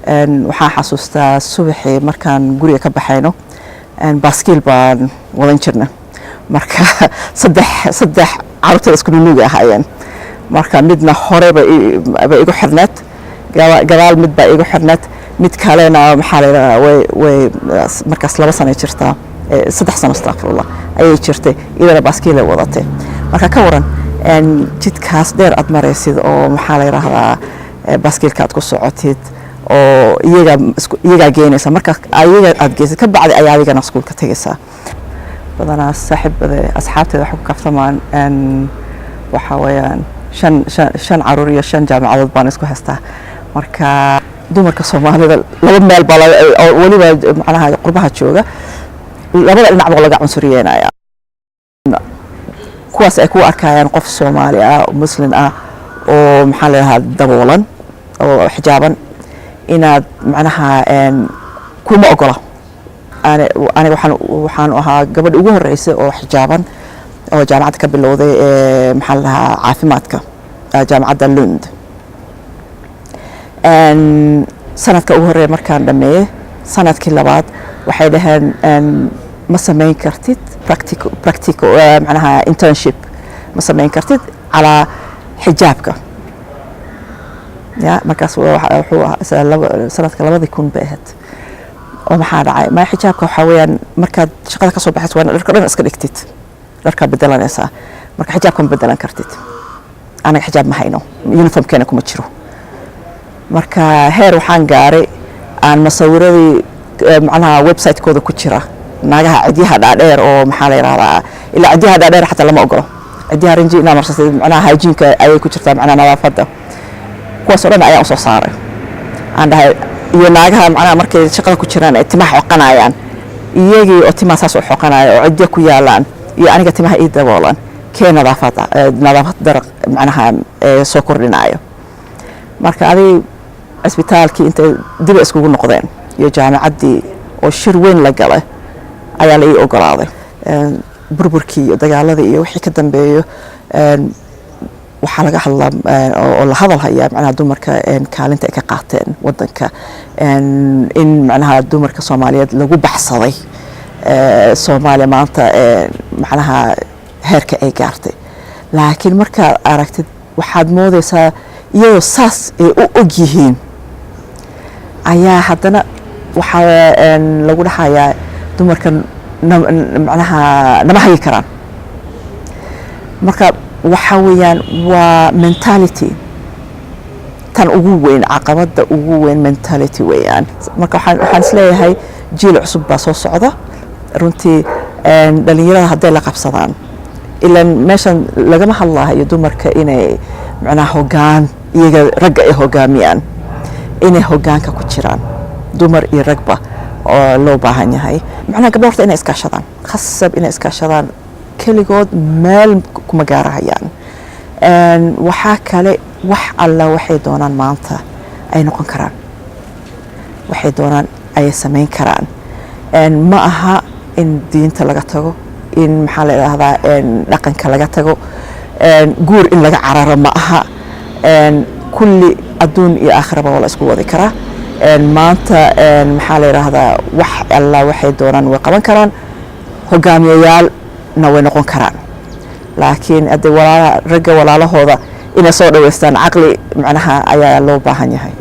Waxaan xasuustaa subaxii markaan guriga ka baxayno, baaskiil baan wadan jirna. Marka saddex carruurteeda isku nunuuga ahaayeen. Marka midna hore ba igu xirneed, gadaal mid baa igu xirneed, mid kalena, maxaa la yidhahdaa, way markaas 2 sanay jirtaa, 3 sano, astaqfirullah, ayay jirtay. Iyadana baaskiilay wadatay. Marka ka waran jidkaas dheer aad maraysid oo, maxaa la yidhaahdaa, baaskiilka aad ku socotid oo iyaga iyagaa geynaysa. Marka ayaga aad geysid ka bacdi ayaa adigana iskuulka tegaysaa. Badanaa saaxiibada, asxaabteeda waxay ku kaftamaan, waxaa weeyaan shan caruur iyo shan jaamacadood baan isku haystaa. Marka dumarka Soomaalida laba meel baa, oo weliba macnaha qurbaha jooga, labada dhinac baa laga cunsuriyeenaya. Kuwaas ay ku arkayaan qof Soomaali ah oo Muslim ah oo, maxaa la yidhahaa, daboolan oo xijaaban, inaad macnaha kuma ogola. Aniga waxaan ahaa gabadha ugu horreysay oo xijaaban oo jaamacadda ka bilowday ee, maxaa la dhahaa, caafimaadka, jaamacadda Lund. Sanadka ugu horreeya markaan dhameeyey, sanadkii labaad waxay dhaheen, ma samayn kartid practical, macnaha internship ma samayn kartid calaa xijaabka. Ya markaas wuxuu ahaa sanadka 2000 bay ahayd. Oo maxaa dhacay? Ma xijaabka waxaa weeyaan markaad shaqada ka soo baxayso waa inaad dharka dhan iska dhigtid, dharkaa bedelanaysaa. Marka xijaabka ma bedelan kartid. Anaga xijaab ma hayno, uniformkeena kuma jiro. Marka heer waxaan gaaray aan masawiradii macnaha website-kooda ku jira naagaha cidyaha dhaadheer oo, maxaa la yidhahdaa, ilaa cidyaha dhaadheer xataa lama ogolo. Cidyaha rinji inaa marsatay, macnaha hygiene-ka ayay ku jirtaa, macnaha nadaafadda. Kuwaas oo dhan ayaan usoo saaray, aan dhahay, iyo naagaha macnaha markay shaqada ku jiraan ay timaha xoqanayaan, iyagii oo timaha saas u xoqanaya oo cidya ku yaalaan iyo aniga timaha ii daboolan, kee nadaafada nadaafad daraq macnaha soo kordhinayo? Marka adig cisbitaalkii intay dib iskugu noqdeen iyo jaamacaddii oo shir weyn la galay ayaa la ii ogolaaday. Burburkii iyo dagaaladii iyo wixii ka dambeeyo waxaa laga hadlaa oo la hadal hayaa macnaha dumarka kaalinta ay ka qaateen wadanka, in macnaha dumarka Soomaaliyeed lagu baxsaday Soomaaliya maanta macnaha heerka ay gaartay. Laakiin markaad aragtid waxaad moodaysaa iyadoo saas ay u og yihiin ayaa haddana waxaa lagu dhahayaa dumarka macnaha nama hagi karaan. Marka waxaa weeyaan waa mentality tan ugu weyn, caqabadda ugu weyn mentality weeyaan. Marka waxaan isleeyahay jiil cusub baa soo socda. Runtii dhalinyarada hadday la qabsadaan, ilan meeshan lagama hadlahayo dumarka inay macnaha hoggaan iyaga ragga ay hogaamiyaan, inay hoggaanka ku jiraan dumar iyo ragba oo loo baahan yahay. Macnaha gabdho horta inay iskaashadaan, khasab inay iskaashadaan, keligood meel kuma gaarahayaan. Waxaa kale, wax alla waxay doonaan maanta ay noqon karaan, waxay doonaan ayay samayn karaan. Ma aha in diinta laga tago, in, maxaa la idhaahdaa, dhaqanka laga tago, guur in laga cararo ma aha. Kulli adduun iyo aakhiraba waa la isku wadi karaa. Maanta, maxaa la yidhaahdaa, wax alla waxay doonaan way qaban karaan, hogaamiyayaalna way noqon karaan. Laakiin haddee walaalaha ragga walaalahooda inay soo dhaweystaan caqli macnaha ayaa loo baahan yahay.